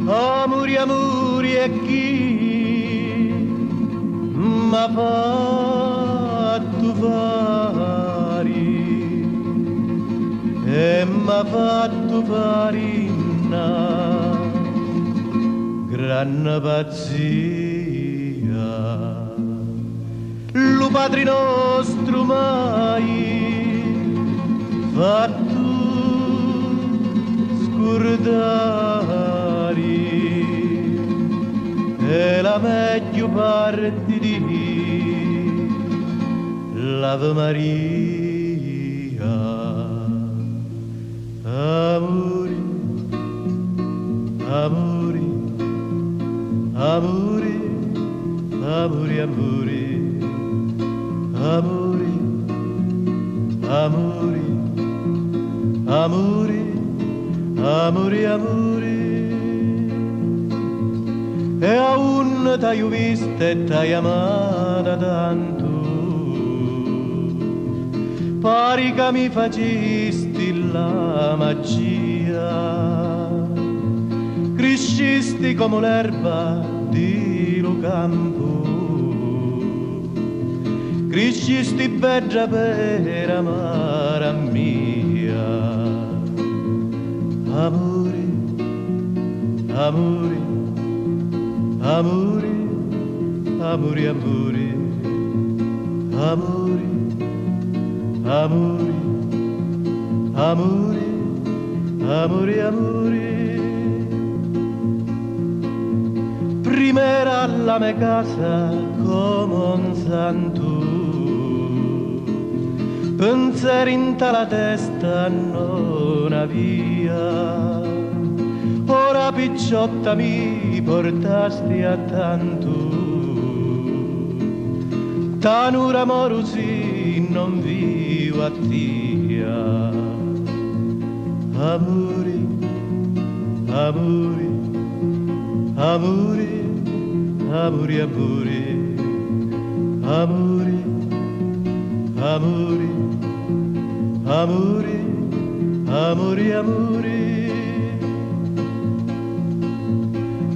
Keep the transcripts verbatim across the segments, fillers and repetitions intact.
Amuri, amuri, e chi m'ha fattu fari, e m'ha fattu fari na granna pazzia. Lu Patri nostru m'hai fattu scurdari e la megghiu parti di l'Ave Maria. Amuri, amuri, amuri, amuri, amuri, amuri, amuri, amuri, amuri, amuri. E aunni t'haiu vista e t'haiu amata tantu, pari ca mi facisti la magia, criscisti comu l'erba di lu campu, criscisti bedda per amara mia. Amuri, amuri, amuri, amuri, amuri, amuri, amuri, amuri, amuri, amuri. Prim'era la me casa comu un santu, pinseri nta la testa non avia. Ora picciotta mi portasti a tantu, tanura moru si non viu a tia. Amuri, amuri, amuri, amuri, amuri, amuri, amuri, amuri, amuri, amuri.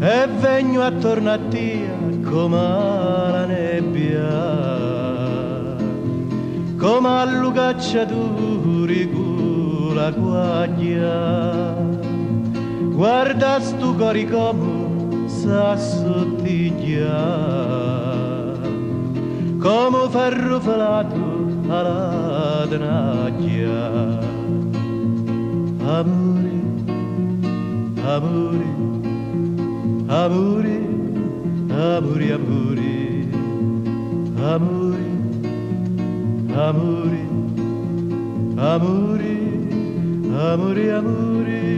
E vegnu attornu a tia comu a la nebbia, comu a lu cacciaturi cu la quagghia. Guarda stu cori comu s'assuttigghia, comu ferru filatu a la tinagghia. Amuri, amuri, amuri, amuri, amuri, amuri, amuri, amuri, amuri, amuri.